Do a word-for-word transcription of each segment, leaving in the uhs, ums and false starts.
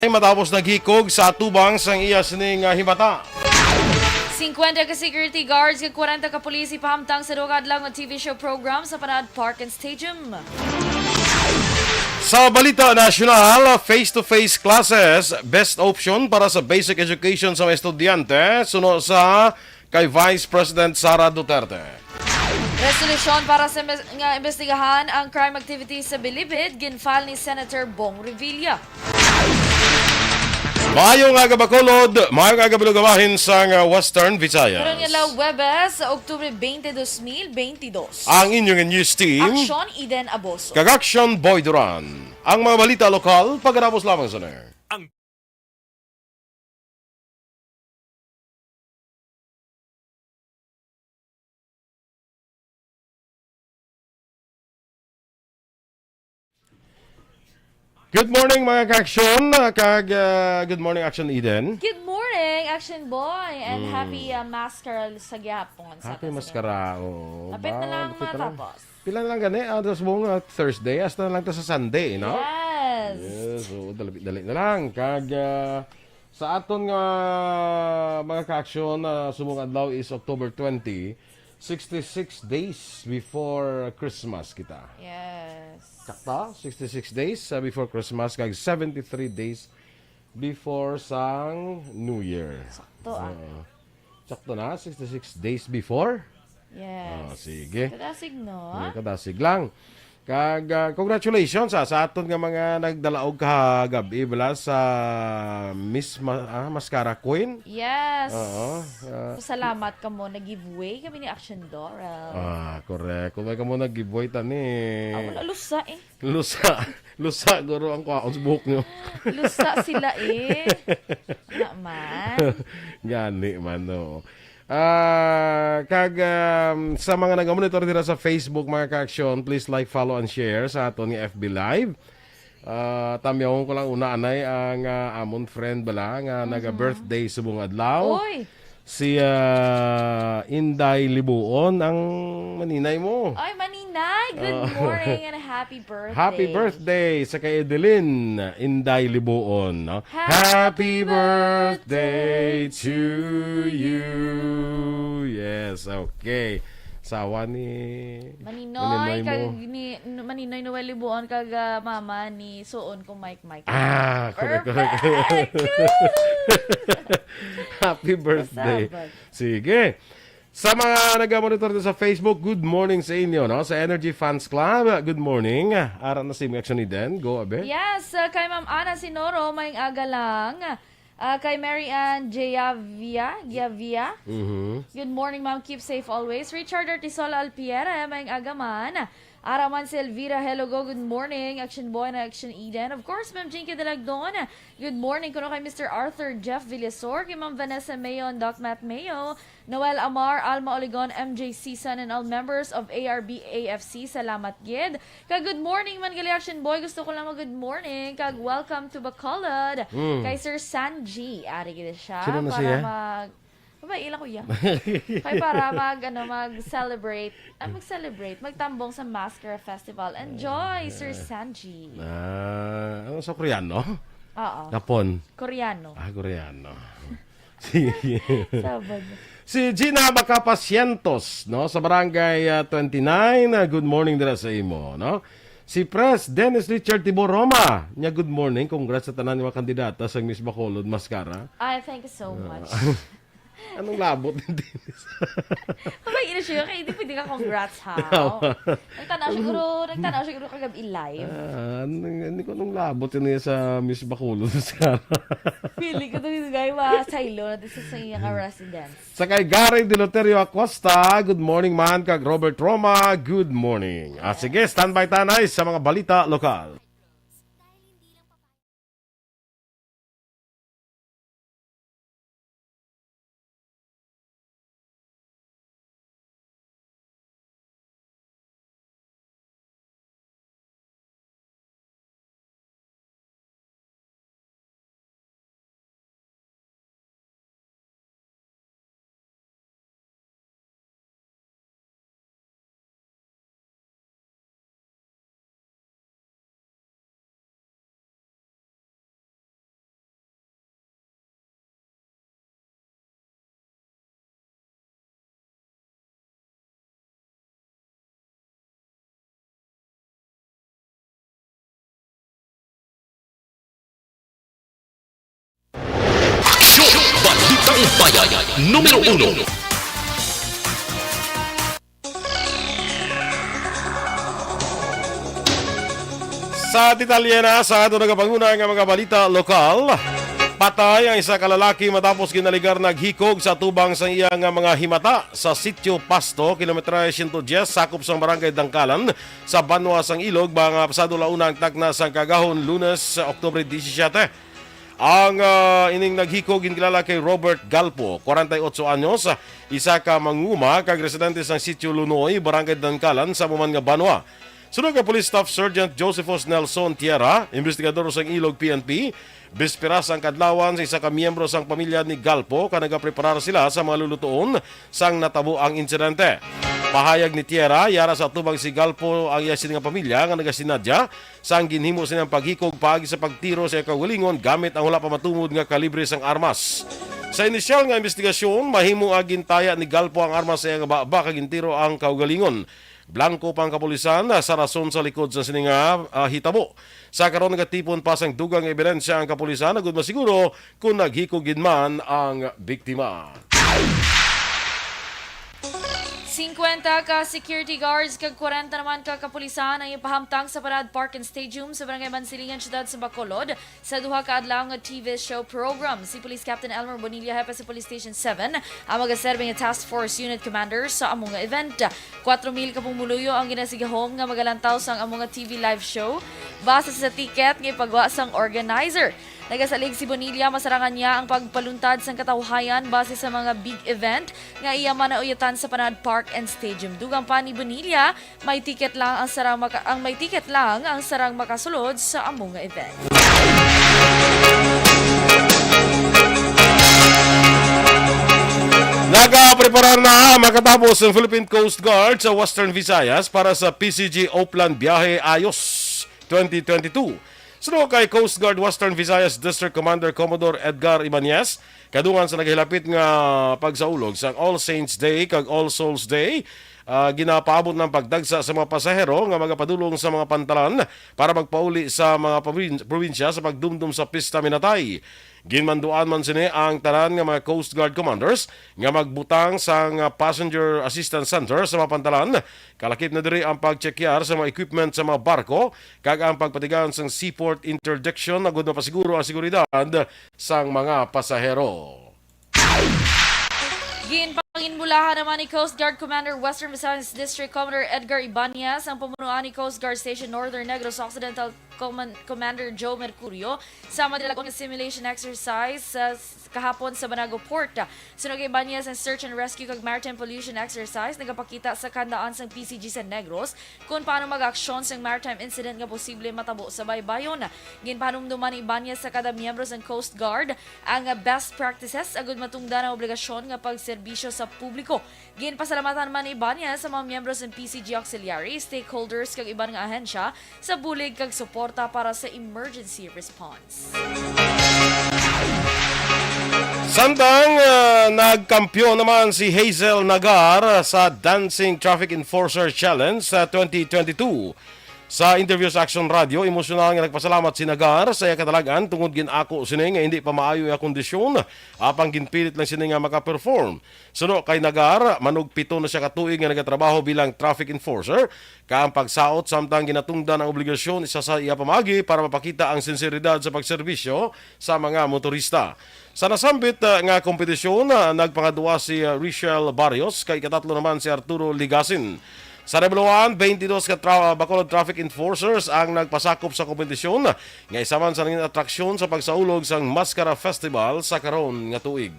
matapos naghikog sa atubang sang iya sini nga himata. Singkwenta ka security guards kag kwarenta ka pulis ipahamtang sa duha ka adlaw nga T V show program sa Panaad Park and Stadium. Sa balita nasyonal, face-to-face classes, best option para sa basic education sa mga estudyante, suno sa kay Vice President Sara Duterte. Resolusyon para sa imbes-, nga imbestigahan ang crime activities sa Bilibid, gin-file ni Senator Bong Revilla. Maayong aga, Bacolod. Maayong aga, Bilog, bahin sang, uh, Western Visayas. Karon nga adlaw, Huwebes, Oktubre twenty, dos mil twenty-dos. Ang inyong news team, Action Eden Aboso. Kag Action Boy Duran. Ang mga balita lokal, pagkatapos lamang sa ner. Ang Good morning, mga ka-aksyon, kag, ah, good morning, Action Eden. Good morning, Action Boy, and Mm. happy, ah, Maskara sa gihapon sa Happy aton sa Maskara, oo. Lapit na Ba, lang lapit na lang. matapos. Pila na lang gani? Ah, sa subong, ah, Thursday, hasta na lang ta sa Sunday, no? Yes. Yes, so dali, dali na lang. Kag, ah, sa aton nga mga ka-aksyon, ah, subong adlaw is October twenty, sixty-six days before Christmas kita. Yes. Sakto? Sixty-six days, ah, before Christmas, kag seventy-three days before sang New Year. Sakto, ah. Oo. Sakto na, sixty-six days before. Yes. Oh, sige. Kadasig, no? Hmm, kadasig lang. Kag, ah, congratulations, ah, sa aton nga mga nagdalaog kagab-i, bala, sa Miss Ma-, ah, Mascara Queen. Yes. Oo, ah, Salamat kamo, nag-giveaway kami ni Action Doral. Ah, correct. Kung may kamo nag-giveaway, tani. Ah, wala, lusa eh. Lusa. Lusa, guro, ang kwaon sa buhok nyo. Lusa sila eh. Nga man. Gani man, no. Ah, kag, um, sa mga nagamonitor dira sa Facebook, mga ka-aksyon, please like, follow, and share sa aton nga F B Live. Ah, tamyawon ko lang una, anay, ang, ah, amon friend bala nga Mhm. naga-birthday subong adlaw. Uy! Si, ah, Inday Libuon ang maninay mo. Ay, maninay! Good Ah. morning and happy birthday. Happy birthday sa kay Edeline Inday Libuon, no? Happy Happy birthday birthday to to you. Yes, okay. Sawa ni Maninoy, Maninoy kag mo. ni, Maninoy Noel Libuon, kag, ah, mama ni Suon ko, Mike Mike. Ah, correct, correct. Perfect! Happy birthday. Pasabag. Sige. Sa mga nagamonitor sa Facebook, good morning sa inyo, no? Sa Energy Fans Club, good morning. Ara na si Action Eden. Go, abe. Yes, uh, kay Ma'am Ana Sinoro, maayong aga lang. Uh, kay Mary Ann Giavia, Giavia. Mhm. Good morning, ma'am. Keep safe always. Richard Artisola Alpiere, maayong aga man. Araman si Elvira Helogo, good morning. Action Boy na Action Eden. Of course, Ma'am Jinky Dalagdon, good morning. Kuno kay Mister Arthur Jeff Villasor, kay Ma'am Vanessa Mayo and Doc Matt Mayo, Noel Amar, Alma Oligon, M J Season, and all members of A R B A F C. Salamat gid. Kag good morning man gali, Action Boy. Gusto ko lang mag-good morning. Kag welcome to Bacolod. Mm. Kay Sir Sanji. Ari gid siya Sino na para siya? mag- Babae lang, kuya. Kay para mag, ano, mag-celebrate, ah, mag-celebrate, magtambong sa Mascara Festival. Enjoy, Sir Sanji. Ah, ano sa Koreano? Oo. Japon. Koreano. Ah, Koreano. Sige. Sabag. Si Gina Macapasientos, no, sa Barangay, ah, twenty-nine, ah, good morning dira sa imo, no? Si Pres Dennis Richard Tibor Roma, niya, good morning, congrats sa tanan nga mga kandidata sa Miss Bacolod Mascara. Ay, thank you so Ah. much. Anong labot ni Dennis? Mabay na siya, kaya hindi pwede ka congrats, ha? Tama. Nagtanaw siguro, nagtanaw siguro kagabi live. Ah, ano, hindi ko nung labot yun niya sa Miss Bacolod Mascara. Feeling ko to yung guy, masaylo na to sa, sa iyang residence. Sa kay Gary Deloterio Acosta, good morning man, kag Robert Roma, good morning. Ah, sige, standby tanay sa mga balita lokal. Tambayan numero uno. Sa detalye na sa ato nagapanguna nga mga balita lokal, patay ang isa ka lalaki matapos ginaligar naghikog sa tubang sa iya nga mga himata sa Sitio Pasto, kilometra siyento diyes, sakop sang Barangay Dangkalan, sa Banwa sang Ilog, mga pasado la una ang takna sang kagahon, Lunes, Oktubre disisyete. Ang, ah, ining naghikog ginkilala kay Robert Galpo, kwarenta y otso anyos, isa ka manguma kag residente sang Sitio Lunoy, Barangay Dangkalan, sa amo man nga banwa. Suno kay Police Staff Sergeant Josephus Nelson Tierra, investigador sang Ilog P N P, bisperas ang kadlawan sa isa ka miyembro sang pamilya ni Galpo ka nagapreparar sila sa mga lulutuon sang natabo ang insidente. Pahayag ni Tierra, yara sa atubang si Galpo ang iya sini nga pamilya nga nagasinadya sang ginhimo sa iyang paghikog paagi sa pagtiro sa kaugalingon gamit ang wala pa matumod nga kalibre sang armas. Sa inisyal nga investigasyon, mahimo nga gintaya ni Galpo ang armas sa iyang baba kag gintiro ang kaugalingon. Blangko pa ang kapulisan sa rason sa likod sa sini nga, ah, hitabo. Sa karon, nagatipon pa sang dugang nga ebidensya ang kapulisan agud masiguro kon naghikog gid man ang biktima. Singkwenta ka security guards kag kwarenta naman ka kapulisan ang ipahamtang sa Panad Park and Stadium sa Barangay Mansilingan, Siyudad sa Bacolod, sa duha ka adlaw nga T V show program. Si Police Captain Elmer Bonilla, hepe sa Police Station seven, ang magaserbi nga Task Force Unit Commander sa amo nga event. Kwatro mil ka pumuluyo ang ginasigahom nga magalantaw sang amo nga T V live show base sa ticket nga ipagwa sang organizer. Nagasalig si Bonilla, masarangan niya ang pagpaluntad sang katawhayan base sa mga big event nga iya man nauyatan sa Panad Park and Stadium. Dugang pa ni Bonilla, may ticket lang ang sarang maka-, ang may ticket lang ang sarang makasulod sa amo nga event. Nagapreparar na makatapos ang Philippine Coast Guard sa Western Visayas para sa P C G Oplan Biyahe Ayos twenty twenty-two. Suno kay Coast Guard Western Visayas District Commander Commodore Edgar Ibanez, kadungan sa nagahilapit nga pagsaulog sang All Saints Day kag All Souls Day, ah, ginapaabot ang pagdagsa sa mga pasahero nga magapadulong sa mga pantalan para magpauli sa mga provin-, probinsya sa pagdumdom sa Pista Minatay. Ginmanduan man sini ang tanan nga mga Coast Guard Commanders nga magbutang sang, ah, Passenger Assistance Center sa mga pantalan. Kalakip na diri ang pagtsekyar sa mga equipment sa mga barko kag ang pagpatigayon sang seaport interdiction agud mapasiguro ang seguridad sang mga pasahero. Ginpanginbulahan naman ni Coast Guard Commander Western Visayas District Commander Edgar Ibanez ang pamunuan ni Coast Guard Station Northern Negros Occidental Command-, Commander Joe Mercurio sa madalagon nga simulation exercise sa s-, kahapon sa Banago Port. Suno kay Ibanez, ang search and rescue kag maritime pollution exercise nagapakita sa kahandaan sang P C G sa Negros kon paano mag-aksyon sang maritime incident nga posible matabo sa baybayon. Ginpahanumduman ni Ibanez sa kada miyembro sang Coast Guard ang best practices agud matungdan ang obligasyon nga pagserbisyo sa publiko. Ginpasalamatan man ni Ibanez sa mga miyembro sang P C G Auxiliary, stakeholders kag iban nga ahensya sa bulig kag suporta para sa emergency response. Samtang, ah, nagkampiyon naman si Hazel Nagar sa Dancing Traffic Enforcer Challenge sa twenty twenty-two. Sa interview sa Action Radio, emosyonal nga nagpasalamat si Nagar sa iya kadalagan tungod gin-ako sini nga hindi pa maayo iya kondisyon, apang ginpilit lang sini nga makaperform. Suno kay Nagar, manugpito na siya ka tuig nga nagatrabaho bilang traffic enforcer, kag ang pagsaot samtang ginatungdan ang obligasyon isa sa iya pamaagi para mapakita ang sinseridad sa pagserbisyo sa mga motorista. Sa nasambit, ah, nga kompetisyon, ah, nagpangadua si, ah, Richelle Barrios, kag ikatatlo naman si Arturo Ligasin. Sa Nabulawan, twenty-two ka tra-, Bacolod traffic enforcers ang nagpasakop sa kompetisyon, nga isa man sa nangin atraksyon sa pagsaulog sang Mascara Festival sa karon nga tuig.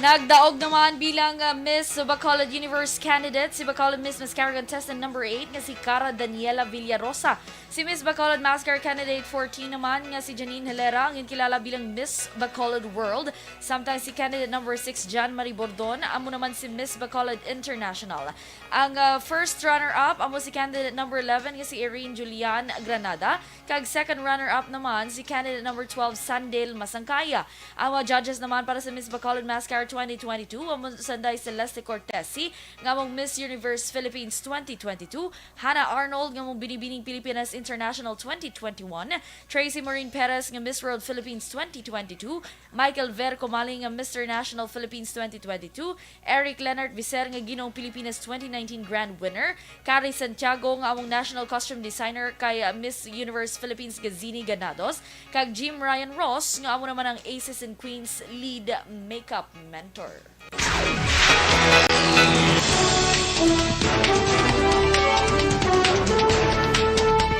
Nagdaog naman bilang, uh, Miss Bacolod Universe candidate, si Bacolod Miss Mascara contestant number eight nga si Cara Daniela Villarosa. Si Miss Bacolod Mascara candidate fourteen naman nga si Janine Hilera ang ginkilala bilang Miss Bacolod World. Samtang si candidate number six, Jan Marie Bordon, amo naman si Miss Bacolod International. Ang, ah, first runner-up amo si candidate number eleven nga si Irene Julian Granada, kag second runner-up naman si candidate number twelve, Sandel Masangkaya. Ang mga judges naman para sa Miss Bacolod Mascara twenty twenty-two amo sanday Celeste Cortesi nga among Miss Universe Philippines twenty twenty-two, Hannah Arnold nga among Binibining Pilipinas International twenty twenty-one, Tracy Maureen Perez nga Miss World Philippines twenty twenty-two, Michael Ver Comaling nga Mister National Philippines twenty twenty-two, Eric Leonard Viser nga Ginoong Pilipinas twenty nineteen Grand Winner, Kari Santiago nga among National Costume Designer kay, uh, Miss Universe Philippines Gazini Ganados, kag Jim Ryan Ross nga amo naman ang Aces and Queens lead makeup mentor.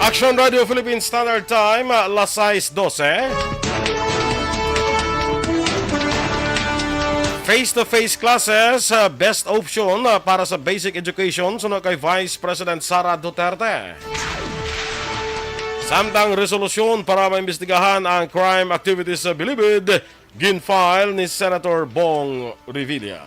Action Radio Philippine Standard Time, ah, las sais dose. Face-to-face classes, ah, best option, ah, para sa basic education, suno kay Vice President Sara Duterte. Samtang resolusyon para maimbestigahan ang crime activities sa bilibid, gin-file ni Senator Bong Revilla.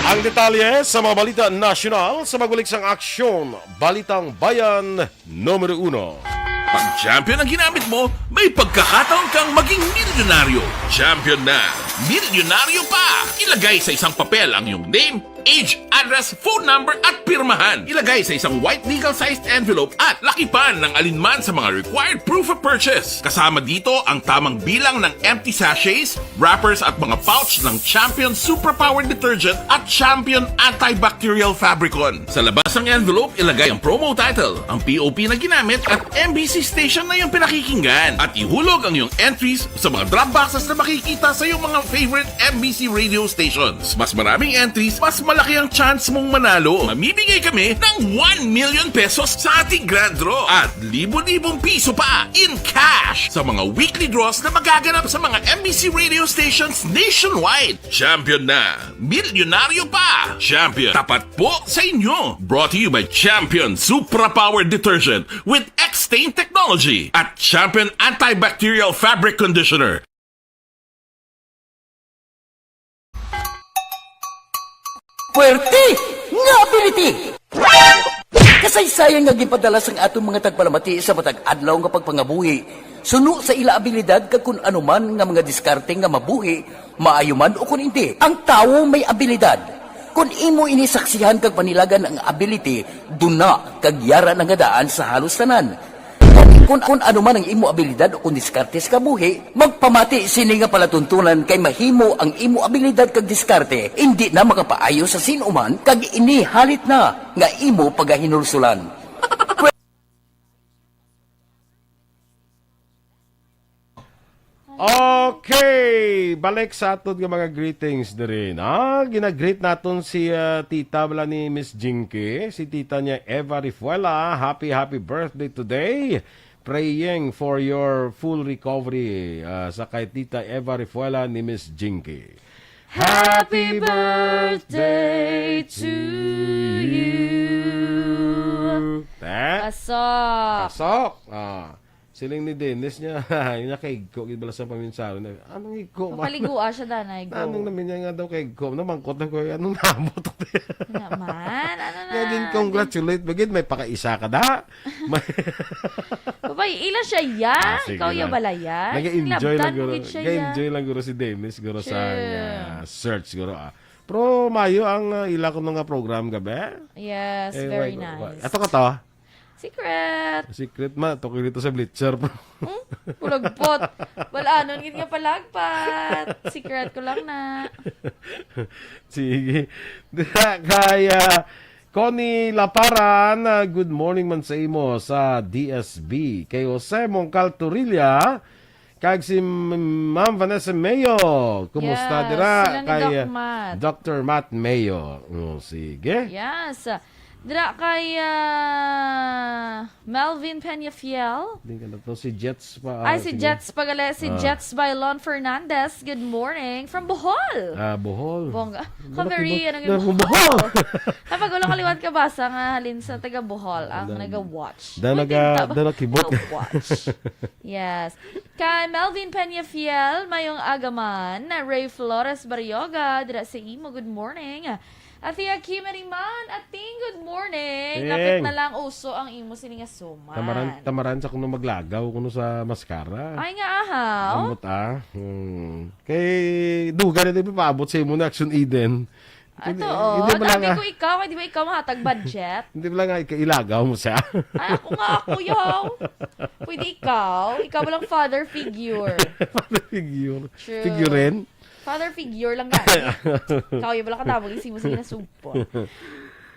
Ang detalye sa mga balita nasyonal sa magbalik sang Aksyon, Balitang Bayan numero uno. Pag champion ang ginamit mo, may pagkakataon kang maging milyonaryo. Champion na, milyonaryo pa! Ilagay sa isang papel ang iyong name, age, address, phone number, at pirmahan. Ilagay sa isang white legal-sized envelope at lakipan ng alinman sa mga required proof of purchase. Kasama dito ang tamang bilang ng empty sachets, wrappers, at mga pouch ng Champion Suprapower Detergent at Champion Antibacterial Fabricon. Sa labas ng envelope, ilagay ang promo title, ang P O P na ginamit, at M B C station na iyong pinakikinggan. At ihulog ang iyong entries sa mga drop boxes na makikita sa iyong mga favorite M B C radio stations. Mas maraming entries, mas malaki ang chance mong manalo. Mamimigay kami ng one million pesos sa ating grand draw at libo-libong piso pa in cash sa mga weekly draws na magaganap sa mga M B C radio stations nationwide. Champion na! Milyonaryo pa! Champion, tapat po sa inyo! Brought to you by Champion Supra Power Detergent with X-Stain Technology at Champion Antibacterial Fabric Conditioner. Puwerte nga ability! Kasaysayan nga ginpadala sang aton mga tagpalamati sa matag adlaw nga pagpangabuhi suno sa ila abilidad kag kun ano man nga mga diskarte nga mabuhi, maayo man ukon indi. Ang tawo may abilidad. Kon imo ini saksihan kag panilagan ang ability, duna kag yara na nga daan sa halos tanan. Kon, kon ano man ang imo abilidad o kon diskarte sa kabuhi, magpamati sini nga palatuntunan kay mahimo ang imo abilidad kag diskarte indi na makapaayo sa sin-o man kag ini halit na nga imo pagahinulsulan. Okay, balik sa aton nga mga greetings diri. Ah, ginagreet naton si ah, tita bala ni Miss Jinky, si tita niya Eva Rifuela. Happy, happy birthday today. Praying for your full recovery ah, sa kay tita Eva Rifuela ni Miss Jinky. Happy birthday to you. Eh? Pasok. Pasok. Ah. Siling ni Dennis niya, yun niya kay Igko, gid bala sa paminsaron. Anong Igko, ma? Paligua siya, danay, go. Anong namin niya nga daw kay Igko? Namangkot na ko, anong nabot? Naman, ano na? Nga din congratulate, bagid, may pakaisa ka da? May- Babay, ila siya ya. Ah, sige Ikaw ya lang. bala ya. Nag-enjoy lang Nilabtan mo guro. gid siya ya. Nag-enjoy lang guro si Dennis guro sa Sure. nga search guro ah. Pero mayo ang ah, ila ko nga program gabi. Yes, Eh, very wait, wait, nice. wait. Ato ka to? Secret. Secret ma, to dito sa Blitzer, bro. Hmm? Pulagpot. Wala nun gid nga palagpat. Secret ko lang na. Sige. Kaya Connie Laparan, ah, good morning man sa imo sa D S B. Kay Jose Mongcal Torilla, kag si M- Ma'am Vanessa Mayo. Kumusta Yes, dira? Sila ni Kay Doc ah, Matt. Doctor Matt Mayo. Oh, sige. Yes. Dira kay ah, Melvin Peñafiel. Di ka na to. Si Jets pa. Ay, ah, si sige. Jets pa gali. Si Ah. Jets by Lon Fernandez. Good morning from Bohol. Ah, Bohol. Bongga. Wala Ka very, kibot. ano, Wala yung kibot. Kapag wala kaliwat ka basa nga halin sa taga Bohol ang Wala. nag-watch. Da Wala naga- din ta- da nakibot. Nag-watch. Yes. Kay Melvin Peñafiel, mayong agaman, Ray Flores Barrioga, dira sa imo, good morning. Atia Kimeriman, ating good morning. Ting. Kapit na lang uso ang imo sini nga suman. Tamaran, tamaran sa kuno maglagaw, kuno sa mascara. Ay nga, aha, oh. Ambot Ah. Hmm. Kay, duga na di ba paabot sa imo na Action Eden? Ato, hindi, oh. Hindi ba lang, sabi ko, ikaw, di ba ikaw mahatag budget? Hindi ba lang nga ika-, ilagaw mo siya? Ay, ako nga, ako, yaw. Pwede ikaw. Ikaw ba lang father figure? Father figure. True. Figurine? Father figure lang gani. Ikaw, yung wala ka tawag, isig mo, sige na, sugpo.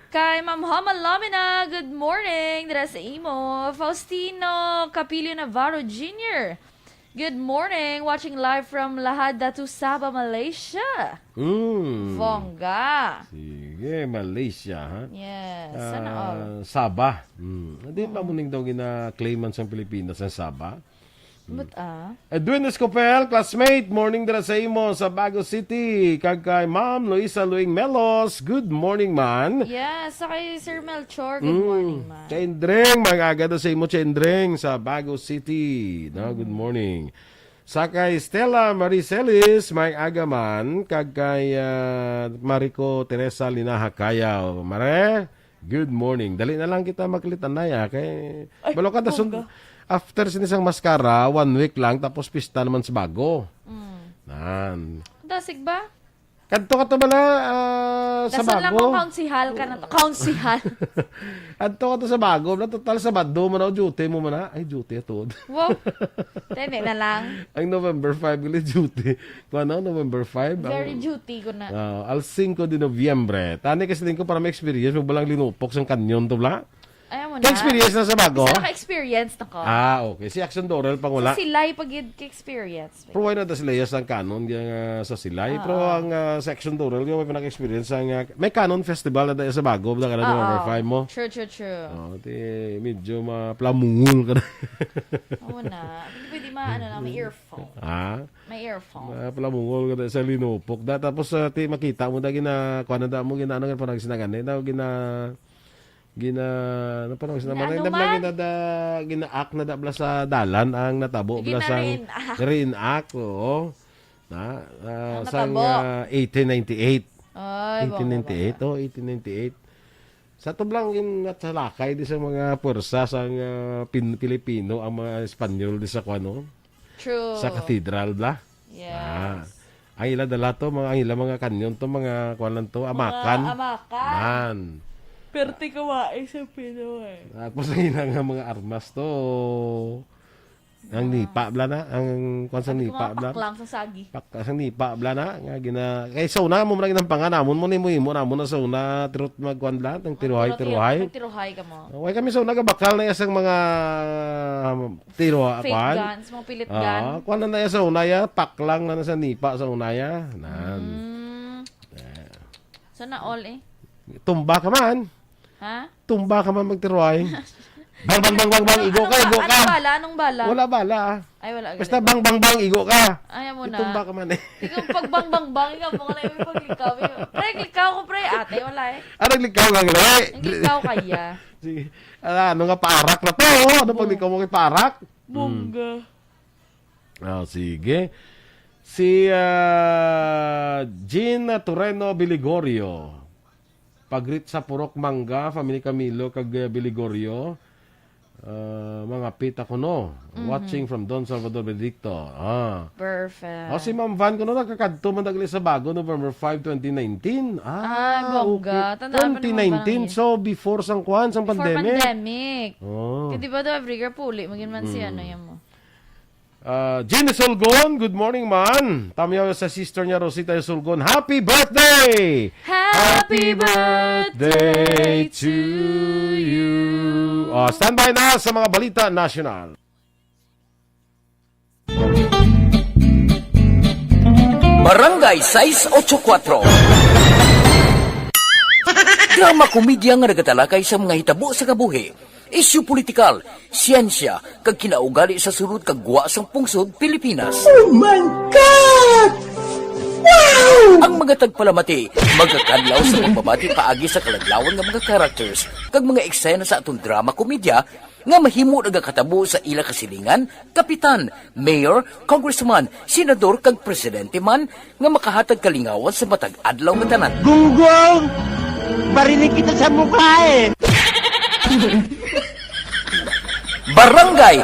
Kay Ma'am Homa Lamina, good morning. Dira sa imo. Faustino Capilio Navarro Junior, good morning. Watching live from Lahad Datu, Sabah, Malaysia. Mm. Bongga. Sige, Malaysia, ha? Yes, sana all. Ah, Sabah. Mm. Hindi pa mo ning daw gina-claiman sa Pilipinas ang Sabah? But, ah. Edwin Escopel, classmate, morning dira sa imo sa Bago City. Kag kay Ma'am Luisa Luing Melos, good morning, man. Yes, sa kay Sir Melchor, good Mm. morning, man. Kay Indreng, mga aga daw sa imo, Chendreng, sa Bago City. No, good Mm. morning. Sa kay Stella Marie Celis, may aga man. Kag kay, ah, Marico Teresa Linaha Cayaw. Mare, good morning. Dali na lang kita magkalitan na ya. Kay, Ay, balo ka, dason, bongga. After sini sang maskara, one week lang, tapos pista naman sa Bago. Mm. Nan. Dasig ba? Kadto ka to bala, ah, sa Dason lang Bago. Kung council hall ka na to. Council hall. Adto ka to sa Bago. Na total, Sabado mo na, o duty mo man na. Ay, duty ato. Wow. Tene na lang. Ang November five, gali duty. Kung ano, November five, ang Very duty ko na. Ah, al cinco de Noviembre. Tani kasi din ko para may experience, mo balang linupok sang kanyon to, bla? Ayaw mo na. Ka-experience na sa Bago? Isa naka-experience na ko. Ah, okay. Si Action Dorel pang wala. Sa Silay pag ka-experience. Pero why na da sila sa kanon, yung, ah, sa Silay? Oo. Pero ang, ah, sa Action Dorel, yung may pinaka-experience ang, ah, may kanon festival na dahil sa Bago, na ka na Oo. November five mo. True, true, true. Oh, di, medyo maplamungol ka na. Oo na. Hindi pwede ma-, ano lang, may earphone. Ah? May earphone. Maplamungol ka na sa linupok. Da, tapos, ah, ti, makita mo da gina, kuha na da mo, gina, ano nga, parang sinagan, eh, daw, gina, gina, ano, parang sinagan, Gina-, ano gina-, man? gina-, da, gina-act na da, bla sa dalan, ang natabo, bla sa Gina-reenact. reenact, oo. Na, ah, Ang sang, natabo. ah, eighteen ninety-eight. Ay, eighteen ninety-eight, bongga, bongga. Oh, eighteen ninety-eight. Sa tublang in-, at sa lakay di sa mga puwersa sang, ah, Pin-, Pilipino ang mga Espanyol di sa kuwan, no? True. Sa cathedral, bla? Yes. Ah. Ang ila dala to, mga, ang ila mga kanyon to, mga kuwan lang to, Mga amakan. amakan. Man. Perte kawai sa Pinoy. Tapos ang ila nga mga armas to, ang Ah. nipa, bla na? Ang kwan sa Ang nipa, mga bla? paklang sa sagi. Pak-, sa nipa, bla na? Nga gina-, kay sa una mo man ang ginampangan namon mo, nimo-imo namon na sa una, tirot magkwan, bla? Ang tiruhay, Ang tiruhay, tiruhay. ang tiruhay ka mo. Way kami sa una, gabakal na isang mga, um, tiruha, Fake kwan. guns, mga pilit Ah, gun. kwan na na sa una, ya, paklang na na sa nipa sa una, ya. Nan. Mm. Eh. Sana all, eh. Tumba ka man. Ha? Tumba ka man magtiruhay. Bang, bang, bang, bang, bang, igo ka, Anong igo ba-, ka. anong bala? Anong bala? Wala bala, ah. Ay, wala, Basta galing. bang, bang, bang, igo ka. Ayaw mo na. Itumba ka man, eh. Ikaw, pag bang, bang, bang, ikaw, mga na yung paglikaw, eh. Pre, likaw ko, pre. Ate, wala, eh. Ah, naglikaw ka, gali? Naglikaw kaya. Sige. Ala, ano nga, paarak na to, oh. Ano pag Bong-, ikaw mo kay paarak? Bongga. Hmm. Ah, sige. Si, ah, Jean Toreno Biligorio. Pagrit sa Purok Mangga, Family Camilo, kag, eh, Biligorio. Ah, mga pita ko, no? Mhm. Watching from Don Salvador Benedicto. Ah. Perfect. Oh, si Ma'am Van ko, no, nakakadto man dagli sa Bago, November five, twenty nineteen. Ah, Ay, bongga. okay. Tandaan pa ni Ma'am Van Twenty nineteen, ang so before sang kwan, sang Before pandemic. pandemic. Oh. Kaya di ba daw every year puli, magin man si Mm. ano yan mo? Ah, Jean Sulgon, good morning, man. Tamyaw sa sister niya, Rosita Sulgon. Happy birthday! Happy Happy birthday birthday to to you. Ah, standby na sa mga balita nasyonal. Barangay sais ocho kuwatro. Drama komedya nga nagatalakay sa mga hitabo sa kabuhi, isyu politikal, siyensya, kag kinaugali sa sulod kag gwa sang pungsod Pilipinas. Oh my God! Wow! Ang mga tagpalamati magakadlaw sa pagbabati paagi sa kaladlawan nga mga characters kag mga eksena sa aton drama komedya nga mahimo nagakatabo sa ila kasilingan, kapitan, mayor, congressman, senador, kag presidente man nga makahatag kalingawan sa matag adlaw nga tanan. Gunggong! Barinig kita sa mukha, eh! Barangay.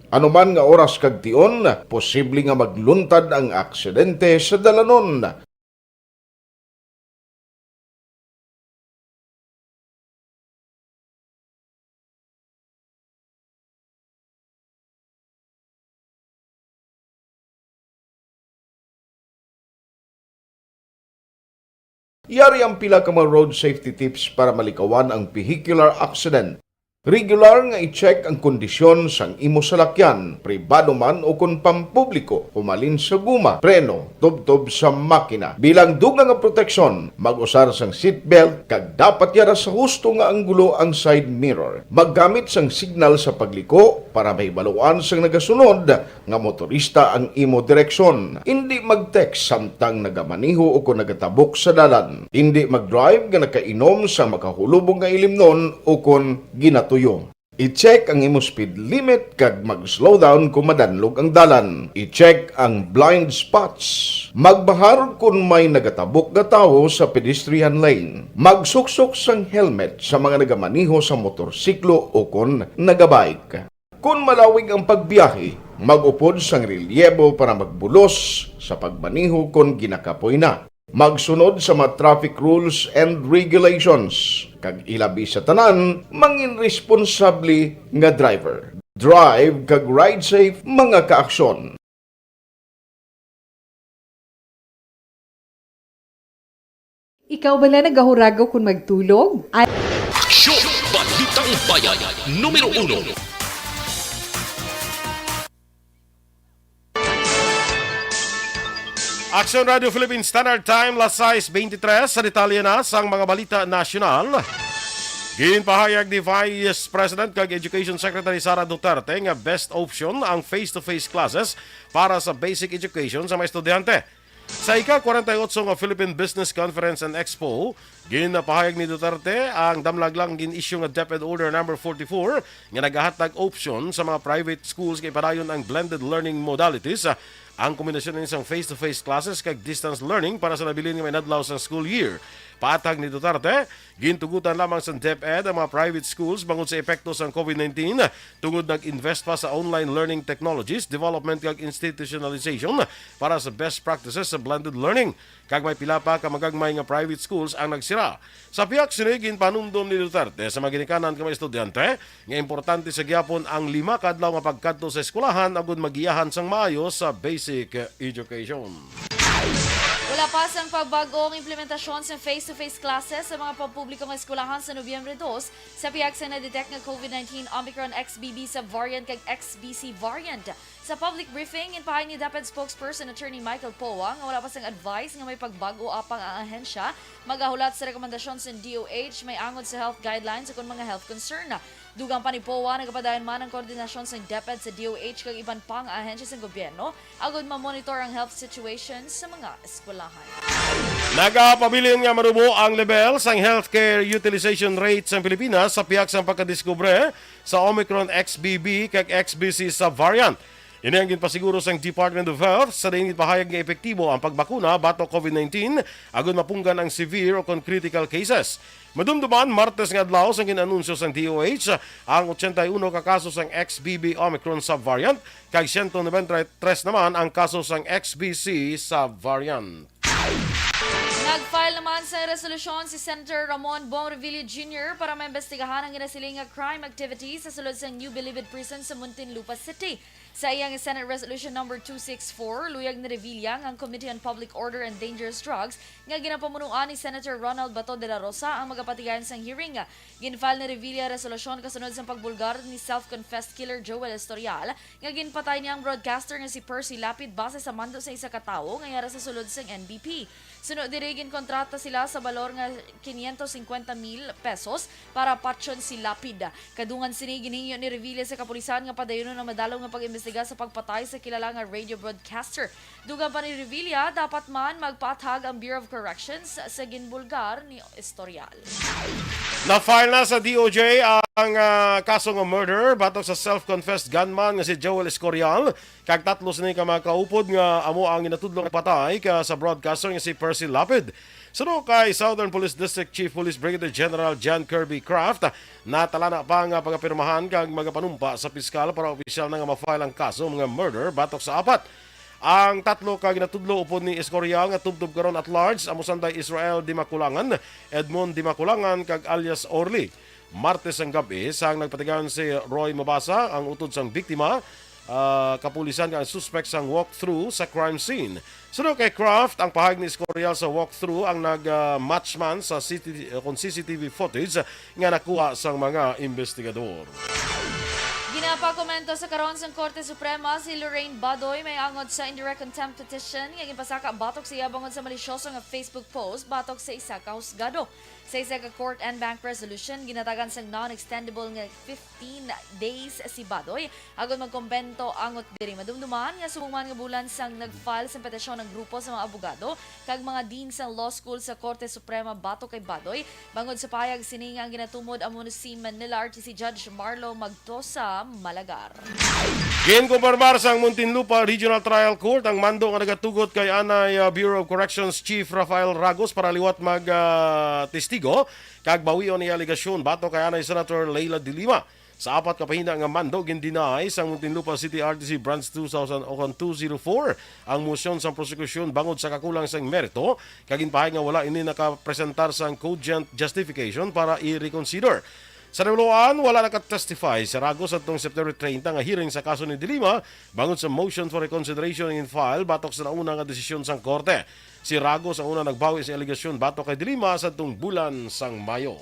Anuman nga oras kag tion, posible nga magluntad ang aksidente sa dalanon. Yari ang pila ka mga road safety tips para malikawan ang vehicular accident. Regular nga i-check ang kondisyon sang imo salakyan, pribado man o kon pampubliko, humalin sa guma, preno, tubtob sa makina. Bilang dugang nga proteksyon, mag-usar sang seatbelt kag dapat yara sa husto nga anggulo ang side mirror. Maggamit sang signal sa pagliko para mahibaluan sang nagasunod nga motorista ang imo direksyon. Indi mag-text samtang nagamaneho o kon nagatabok sa dalan. Indi mag-drive nga nakainom sa makahulubong nga ilimnon o kon ginatuyo. I-check ang imo speed limit kag mag-slow down kon madanlog ang dalan. I-check ang blind spots. Magbahar kon may nagatabok nga tawo sa pedestrian lane. Magsuksok sang helmet sa mga nagamaneho sa motorsiklo o kon nagabike. Kon malawig ang pagbiyahe, mag-upod sang relyebo para magbulos sa pagmaneho kon ginakapoy na. Magsunod sa mga traffic rules and regulations, kag ilabi sa tanan, mangin responsable nga driver. Drive kag ride safe, mga kaaksyon. Ikaw bala nagahuragaw kon magtulog? Ay. Aksyon! Balitang Bayan, numero uno. Aksyon Radio Philippine Standard Time, las sais beintitrés. Sa detalye na sang mga balita nasyonal, ginpahayag ni Vice President kag Education Secretary Sara Duterte nga best option ang face-to-face classes para sa basic education sa mga estudyante. Sa ika-kwarenta y otso nga Philippine Business Conference and Expo, ginapahayag ni Duterte ang damlag lang gin-issue nga DepEd Order Number forty-four nga nagahatag option sa mga private schools nga ipadayon ang blended learning modalities, ah, ang kombinasyon ini sang face-to-face classes kag distance learning para sa nabilin nga mga inadlaw sang school year. Paathag ni Duterte, gintugotan lamang sang DepEd ang mga private schools bangod sa epekto sang COVID nineteen, tungod nag-invest pa sa online learning technologies, development kag institutionalization para sa best practices sa blended learning. Kag may pila pa ka magagmay nga private schools ang nagsira. Sa pihak sini, ginpanumdom ni Duterte sa mga ginikanan nga mga estudyante nga importante sa gihapon ang lima ka adlaw nga pagkadto sa eskwelahan agud magiyahan sang maayo sa basic education. Wala pa sang pagbag-o ang implementasyon sa face-to-face classes sa mga pampubliko nga eskwelahan sa Nobyembre dos, sa pihak sa na-detect nga COVID nineteen Omicron X B B subvariant kag X B C variant. Sa public briefing, ginpahayag ni DepEd spokesperson Attorney Michael Poa nga wala pa sang advice nga may pagbag-o apang ang ahensya magahulat sa rekomendasyon sa D O H may angod sa health guidelines ukon mga health concern. Dugang pa ni Poa, nagapadayon man ang koordinasyon sang DepEd sa D O H kag iban pa nga ahensya sang gobyerno agud ma-monitor ang health situation sa mga eskwelahan. Nagapabilin nga manubo ang level sang healthcare utilization rate sa Pilipinas sa pihak sang pagkadiskubre sa Omicron X B B kag X B C subvariant. Ini ang ginpasiguro sang Department of Health sa diin ginpahayag nga epektibo ang pagbakuna batok COVID nineteen agud mapunggan ang severe o kon critical cases. Madumduman, Martes nga adlaw sang gin-anunsyo sang D O H ang ochenta y uno ka kaso sang X B B Omicron subvariant, kag siyento nobenta y tres naman ang kaso sang X B C subvariant. Nag-file naman sa resolusyon si Senator Ramon Bong Revilla Junior para maimbestigahan ang ginasiling nga crime activity sa sulod sa New Bilibid Prison sa Muntinlupa City. Sa iya nga Senate Resolution Number two six four, luyag ni Revilla nga ang Committee on Public Order and Dangerous Drugs nga ginapamunuan ni Senator Ronald Bato de la Rosa ang magapatigayon sang hearing. Gin-file ni Revilla ang resolusyon kasunod sang pagbulgar ni self-confessed killer Joel Estorial nga ginpatay niya ang broadcaster nga si Percy Lapid base sa mando sa isa ka tawo nga yara sa sulod sang N B P. Suno diri, ginkontrata sila sa balor nga quinientos cincuenta mil pesos para patyon si Lapid. Kadungan sini, ginhingyo ni Revilla sa kapulisan nga padayonon ang madalom nga pag-imbestiga sa pagpatay sa kilala nga radio broadcaster. Dugang pa ni Revilla, dapat man magpaathag ang Bureau of Corrections sa ginbulgar ni Estorial. Na-file na sa D O J ang, ah, kaso nga murder batok sa self-confessed gunman nga si Joel Escorial, kag tatlo sini ka mga kaupod nga amo ang ginatudlo nga patay ka sa broadcaster nga si Percy Lapid. Suno kay Southern Police District Chief Police Brigadier General John Kirby Kraft, natalana pa nga pagapirmahan kag magapanumpa sa piskal para opisyal na nga ma-file ang kaso nga murder batok sa apat. Ang tatlo ka ginatudlo upod ni Escorial nga tubtob karon at large amo sanday Israel Dimaculangan, Edmond Dimaculangan, kag alias Orly. Martes ang gab-i, sang nagpatigayon si Roy Mabasa, ang utod sang biktima, ah, kapulisan nga ang suspek sang walkthrough sa crime scene. Suno kay Kraft, ang pahayag ni Escorial sa walkthrough ang nag, ah, match man sa C T, kon C C T V footage nga nakuha sang mga investigador. Ginapakomento sa karon sang Korte Suprema si Lorraine Badoy may angot sa indirect contempt petition nga ginpasaka batok sa iya bangod sa malisyoso nga Facebook post batok sa isa ka husgado. Sa isa ka court en banc resolution, ginatagan sang non-extendable nga fifteen days si Badoy agod magkombento angot diri. Madumduman nga subong man nga bulan sang nag-file sang petisyon ang grupo sa mga abogado kag mga dean sang law school sa Korte Suprema batok kay Badoy, bangod sa pahayag sini nga ang ginatumod amo si Manila R T C Judge Marlo Magtosa Malagar. Ginkumpirmar sang Muntinlupa Regional Trial Court ang mando nga nagatugot kay anay, ah, Bureau of Corrections Chief Rafael Ragos para liwat mag, ah, testigo kag bawion ang alegasyon batok kay anay Senator Leila de Lima. Sa apat ka pahina nga mando, gin-deny sang Muntinlupa City R T C Branch two thousand o kon two zero four ang mosyon sang prosekusyon bangod sa kakulang sang merito, kag ginpahayag nga wala ini nakapresentar sang cogent justification para i-reconsider. Sa nahibaluan, wala naka-testify si Ragos adtong September treinta nga hearing sa kaso ni De Lima bangod sa motion for reconsideration in file batok sa nauna nga desisyon sang korte. Si Ragos ang una nagbawi sa alegasyon batok kay De Lima sadtong bulan sang Mayo.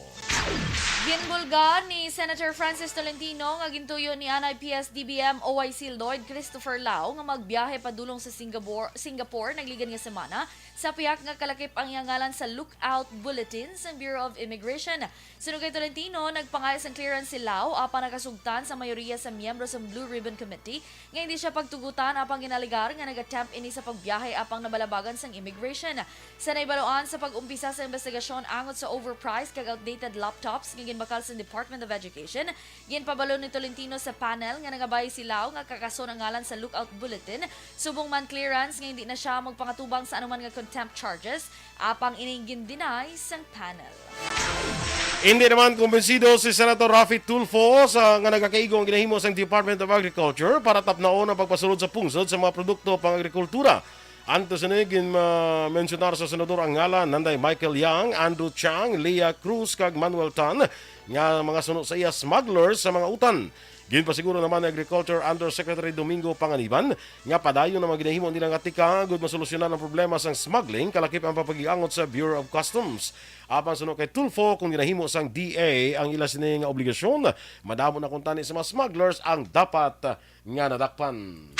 Ginbulgar ni Senator Francis Tolentino nga gintuyo ni anay P S D B M O I C Lloyd Christopher Lao nga magbiyahe padulong sa Singapore, Singapore nagligad nga semana sa pihak nga kalakip ang iya ngalan sa lookout bulletin sang Bureau of Immigration. Suno kay Tolentino, nagpangayo sang clearance si Lao apan nakasugtan sa mayoriya sa miyembro sang Blue Ribbon Committee nga hindi siya pagtugutan apang ginalegar nga nag-attempt ini sa pagbiyahe apang nabalabagan sang immigration. Sa nahibaluan, sa pag-umpisa sa investigasyon angot sa overpriced kag outdated laptops nga ginbakal sa Department of Education, ginpabalo ni Tolentino sa panel nga nangabay si Lao nga kakason ang ngalan sa lookout bulletin, subong man clearance nga hindi na siya magpangatubang sa anuman nga contempt charges, apang ining gin-deny sang panel. Hindi naman kumbensido si Senator Raffy Tulfo sa nga nagakaigo ang ginahimo sang Department of Agriculture para tapnaon ang pagpasulod sa pungsod sa mga produkto pang-agrikultura. Antes ini, ginmensionar sa senador ang ngalan nanday Michael Yang, Andrew Chang, Leah Cruz, kag Manuel Tan nga mga suno sa iya smugglers sa mga utan. Ginpasiguro naman ni Agriculture Undersecretary Domingo Panganiban nga padayon ang mga ginahimo nila nga tikang agud masolusyonan ang problema sang smuggling, kalakip ang pagpagiangot sa Bureau of Customs. Apan suno kay Tulfo, kung ginahimo sang D A ang ila sini nga obligasyon, madamo na kuntani sa mga smugglers ang dapat nga nadakpan.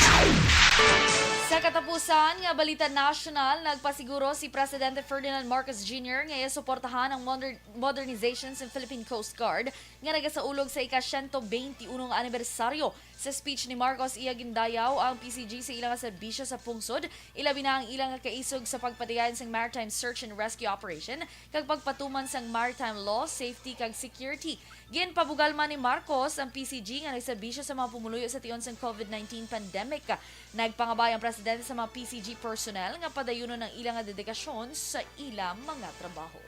Sa katapusan nga balita nasyonal, nagpasiguro si Presidente Ferdinand Marcos Junior nga iya suportahan ang moder- modernization sa Philippine Coast Guard nga nagasaulog sa ika-siyento beinti uno nga anibersaryo. Sa speech ni Marcos, iya gindayaw ang P C G sa ila nga serbisyo sa pungsod, ilabi na ang ila nga kaisog sa pagpadayon sang maritime search and rescue operation kag pagpatuman sang maritime law, safety kag security. Ginpabugal man ni Marcos ang P C G nga nagserbisyo sa mga pumuluyo sa tion sang COVID nineteen pandemic. Nagpangabay ang presidente sa mga P C G personnel nga padayunon ang ila nga dedikasyon sa ila mga trabaho.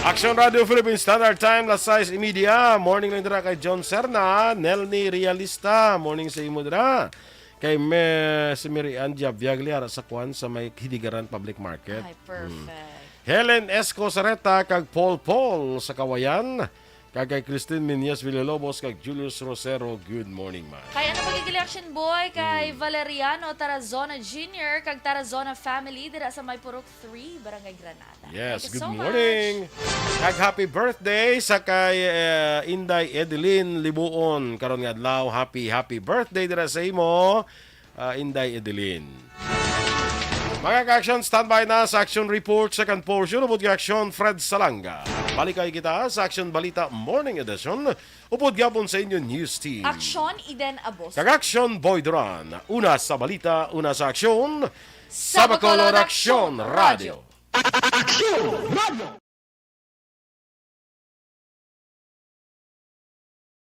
Action Radio Philippine Standard Time, las sais y media. Morning lang dira kay John Serna, Nelny Realista. Morning sa imo dira. Kay me, si Mary Ann Javiaglia sa kwan sa may Hidigaran Public Market. Ay, perfect. Helen Esco Sareta kag Paul Paul sa Kawayan. Kag kay Christine Minyas Villalobos kag Julius Rosero, good morning, man. Kay ano pagigili action boy kay Valeriano Tarazona Junior kag Tarazona family dira sa may Purok three, Barangay Granada. Yes, Thank you good so morning. Much. Kag happy birthday sa kay eh, Inday Edeline Libuon karon nga adlaw. Happy, happy birthday dira sa imo, ah, Inday Edeline. Mga ka-action, standby na sa action report, second portion, upod kay Action Fred Salanga. Balik kay kita sa Action Balita Morning Edition, upod gyapon sa inyo news team. Action, Eden Abos. Kag Action Boy Duran. Una sa balita, una sa aksyon. Sa Bacolod Action Action Radio. Action Radio.